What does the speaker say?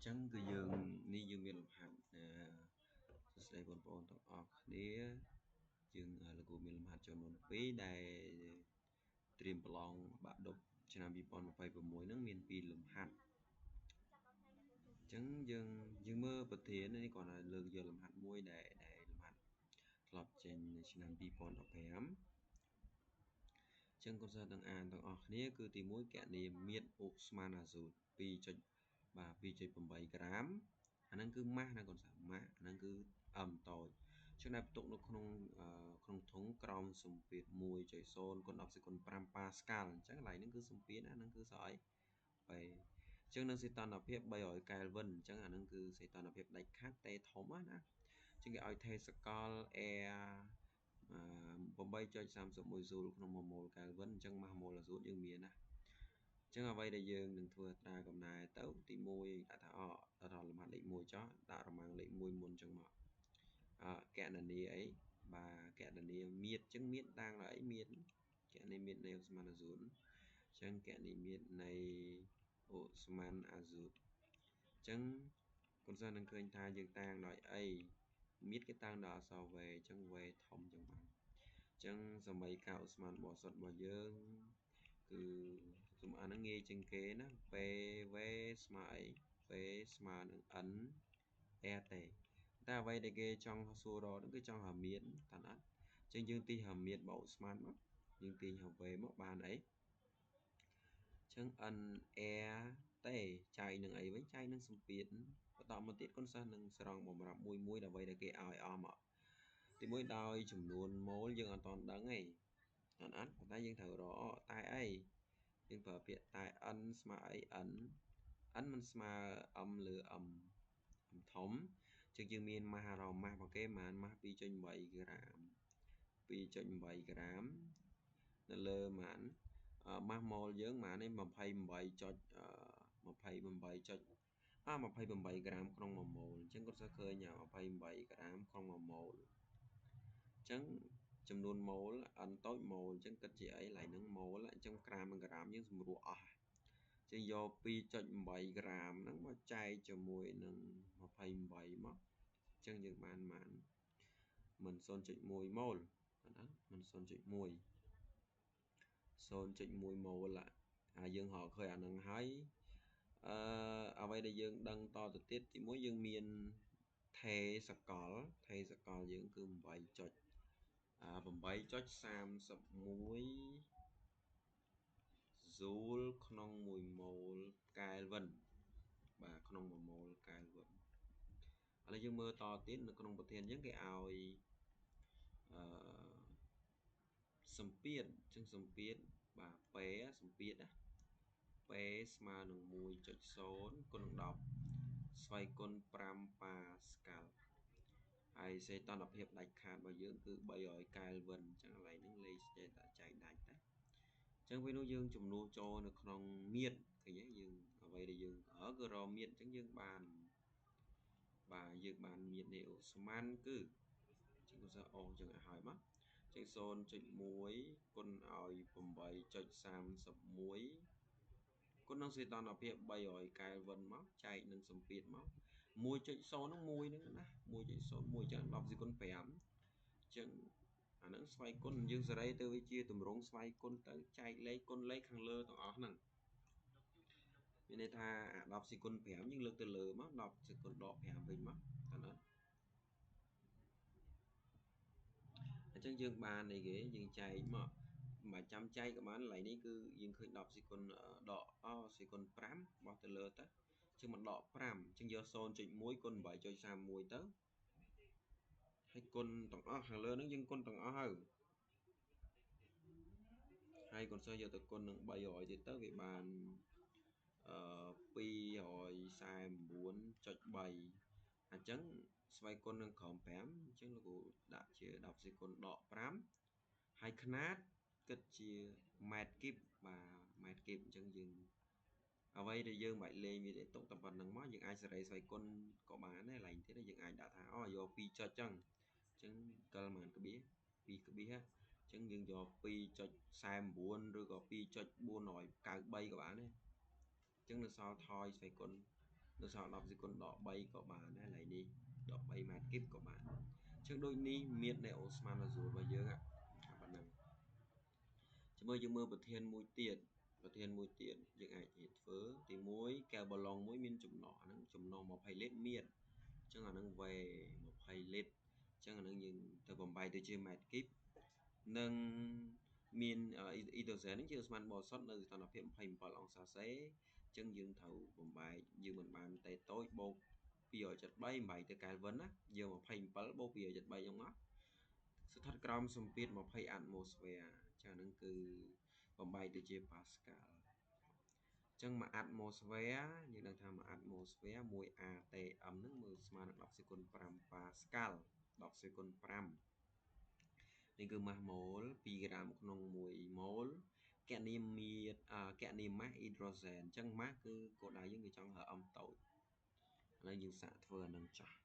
ចឹងគឺយើងនេះយើងមានលំហាត់សួស្តីបងប្អូនទាំងអស់គ្នាយើងលោកគ្រូមានលំហាត់ចំនួន2ដែលត្រៀមប្រឡងបាក់ឌុបឆ្នាំ2026ហ្នឹងមាន2លំហាត់អញ្ចឹងយើងមើលប្រធាននេះគ្រាន់តែលើកយកលំហាត់មួយដែលលំហាត់ធ្លាប់ចេញនៅឆ្នាំ2015អញ្ចឹងកូនសិស្សទាំងអានទាំងអស់គ្នាគឺទី1គណនាមាត្រឧស្ម័នអាសូត 2.8 ក្រាមអាហ្នឹងគឺម៉ាស់ណាកូនសិស្សម៉ាស់អាហ្នឹងគឺអឹមតូចចឹងដែលផ្ទុកនៅក្នុងក្នុងធុងក្រោមសម្ពាធ 1.0 គុណ10សេគុណ5ប៉ាស្កាល់អញ្ចឹងកន្លែងហ្នឹងគឺសម្ពាធអាហ្នឹងគឺស្អីបែអញ្ចឹងនឹងសីតុណ្ហភាព300កែលវិនអញ្ចឹងអាហ្នឹងគឺសីតុណ្ហភាពដាច់ខាត់តេធំណាអញ្ចឹងគេឲ្យថេសកល air 8.31 ស៊ូលក្នុង1ម៉ូលកែលវិនអញ្ចឹងម៉ាស់ម៉ូលអាសូតយើងមានណាអញ្ចឹងអ្វីដែលយើងនឹងធ្វើអត្រាកំណែទៅទី1ដាក់ថាអដល់លំហាត់លេខ1ចុះដាក់រមាំងលេខ1មុនអញ្ចឹងមកកណនាអីបាទកណនាមាត្រអញ្ចឹងមាត្រតាំងដល់អីមាត្រកណនាមាត្រនៃឧស្ម័នអាសូតអញ្ចឹងកណនាមាត្រនៃឧស្ម័នអាសូតអញ្ចឹងកូនសិស្សនឹងឃើញថាយើងតាំងដោយអីមាត្រគេតាំងដោយអក្សរ V អញ្ចឹង V ធំអញ្ចឹងបាទអញ្ចឹងសម័យកាលឧស្ម័នបរិសុទ្ធរបស់យើងគឺសំអាហ្នឹងងាយជាងគេណា P V ស្មើអី V ស្មើនឹង N R T តែអ្វីដែលគេចង់សួររកហ្នឹងគឺចង់ឲ្យមានតាណាត់អញ្ចឹងយើងទីឲ្យមានបោកស្មានមកយើងទាញឲ្យ V មកបានអីអញ្ចឹង N R T ចែកនឹងអីវិញចែកនឹងសម្ពាធបន្តមកទៀតកូនសិស្សនឹងស្រង់បំរាប់មួយមួយដើម្បីដែលគេឲ្យអស់មកទីមួយដោយចំនួនម៉ូលយើងអត់ទាន់ដឹងទេអត់អត់ប៉ុន្តែយើងត្រូវរកតែអីយើងប្រើពាក្យតែ n ស្មើអី n n មិនស្មើ m លើ m ធំជាងយើងមានម៉ាស់រម៉ាស់របស់គេប្រហែលម៉ាស់ 2.8 ក្រាម 2.8 ក្រាមនៅលើប្រហែលម៉ាស់ម៉ូលយើងប្រហែលនេះ 28.28 ក្រាមក្នុង1ម៉ូលអញ្ចឹងគាត់សើឃើញ28ក្រាមក្នុង1ម៉ូលអញ្ចឹងចំនួនម៉ូល n តូចម៉ូលអញ្ចឹងគិតជាអីឡៃហ្នឹងម៉ូលអញ្ចឹងក្រាមនិងក្រាមយើងសម្រួលអស់ចឹងយក 2.8 ក្រាមហ្នឹងមកចែកជាមួយនឹង28មកអញ្ចឹងយើងបានប៉ុន្មានមិន 0.1 ម៉ូលណាមិន 0.1 0.1 ម៉ូលហើយយើងរកឃើញអាហ្នឹងហើយអឺអ្វីដែលយើងដឹងតទៅទៀតទីមួយយើងមានថេសកលថេសកលយើងគឺ 8.31 ស៊ូលក្នុង1ម៉ូលកែលវិនបាទក្នុង1ម៉ូលកែលវិនឥឡូវយើងមើលតទៀតនៅក្នុងប្រធានយើងគេឲ្យអឺសម្ពាធអញ្ចឹងសម្ពាធបាទ P សម្ពាធណា P ស្មើនឹង 1.0 គុណនឹង10ស្វ័យគុណ5ប៉ាស្កាល់ហើយសីតុណ្ហភាពដាច់ខាតរបស់យើងគឺ300កែលវិនអញ្ចឹងកន្លែងហ្នឹងលេខចេះតែចែកដាច់តែអញ្ចឹងពេលនោះយើងចំនួនចូលនៅក្នុងមៀតឃើញទេយើងអ្វីដែលយើងគឺរមៀតអញ្ចឹងយើងបានបាទយើងបានមៀតនៃឧស្ម័នគឺអញ្ចឹងគឺអូអញ្ចឹងឲ្យហើយមកអញ្ចឹង 0.1 គុណឲ្យ 8.31 គុណនឹងសីតុណ្ហភាព300កែលវិនមកចែកនឹងសម្ពាធមក 1.0 ហ្នឹង1ហ្នឹងណា 1.01 អញ្ចឹង10សេគុណ5អញ្ចឹងអាហ្នឹងស្វ័យគុណយើងសេរីទៅវាជាទម្រង់ស្វ័យគុណទៅចែកលេខគុណលេខខាងលើទាំងអស់ហ្នឹងមានន័យថាអា10សេគុណ5យើងលើកទៅលើមក10សេគុណដក5វិញមកតើណាអញ្ចឹងយើងបានអីគេយើងចែកមកមិនចាំចែកក៏បានកន្លែងនេះគឺយើងឃើញ10សេគុណដកអសេគុណ5បោះទៅលើទៅអញ្ចឹងមកដក5អញ្ចឹងយក 0.1 គុណ 8.31 ទៅហើយគុណទាំងអស់ខាងលើហ្នឹងយើងគុណទាំងអស់ហើយហើយកូនសិស្សយកទៅគុណនឹង300ទៀតទៅវាបានអឺ 249.3 អញ្ចឹងស្វ័យគុណនឹងក្រោម5អញ្ចឹងលោកគ្រូដាក់ជា10សេគុណដក5ហើយខ្នាតគិតជាម៉ែត្រគីបបាទម៉ែត្រគីបអញ្ចឹងយើងអ្វីដែលយើងមិនបាច់លេងវាទេទុកតែប៉ុណ្្នឹងមកយើងអាចសេរីស្វ័យគុណក៏បានដែរឡែងទៀតយើងអាចដាក់ថាអូយក2ចុចចឹងអញ្ចឹងកិលប៉ុន្មានក្បៀស2ក្បៀសអញ្ចឹងយើងយក 2.49 ឬក៏ 2.493 ក៏បានដែរអញ្ចឹងនៅសល់ថយស្វ័យគុណ នៅសល់10សេគុណដក3ក៏បានដែរ ឡើយនេះដក3ម៉ែត្រគីបក៏បាន។ អញ្ចឹងដូចនេះ មាននៃអូស្មန်អាស៊ូរបស់យើងប៉ុណ្ណឹង។ ជាមួយយើងមើលប្រធានមួយទៀត ប្រធានមួយទៀតយើងអាចធ្វើទី1 កែវបាឡុងមួយមានចំណុះ អាហ្នឹងចំណុះ20លីត្រ មានអញ្ចឹងអាហ្នឹង V 20លីត្រ អញ្ចឹងអាហ្នឹងយើងទៅបំបែកទៅជាម៉ែត្រគីប និងមានអ៊ីដ្រូសែនហ្នឹងជាឧស្ម័នបរិសុទ្ធនៅសីតុណ្ហភាព27អង្សាសេ អញ្ចឹងយើងត្រូវបំបែក យើងមិនបានតេតូចបូក273បំបែកទៅកែលវិនណា យើង27បូក273អញ្ចឹងមក ស្ថិតក្រោមសម្ពាធ20អាត់ម៉ូស្ហ្វែរ ចាហ្នឹងគឺបំបែកទៅជាប៉ាស្កាល់។ អញ្ចឹងមួយអាត់ម៉ូស្ហ្វែរ យើងដឹងថាមួយអាត់ម៉ូស្ហ្វែរ 1 ATM ហ្នឹងមើលស្មើនឹង10សេគុណ5ប៉ាស្កាល់ 10សេគុណ5 នេះគឺម៉ាស់ម៉ូល2ក្រាមក្នុង1ម៉ូល កណនីមាកណនីម៉ាស់អ៊ីដ្រូសែន។ អញ្ចឹងម៉ាស់គឺគោលដៅយើងគឺចង់រើអំតូច ឥឡូវយើងសាកធ្វើអានឹងចាស់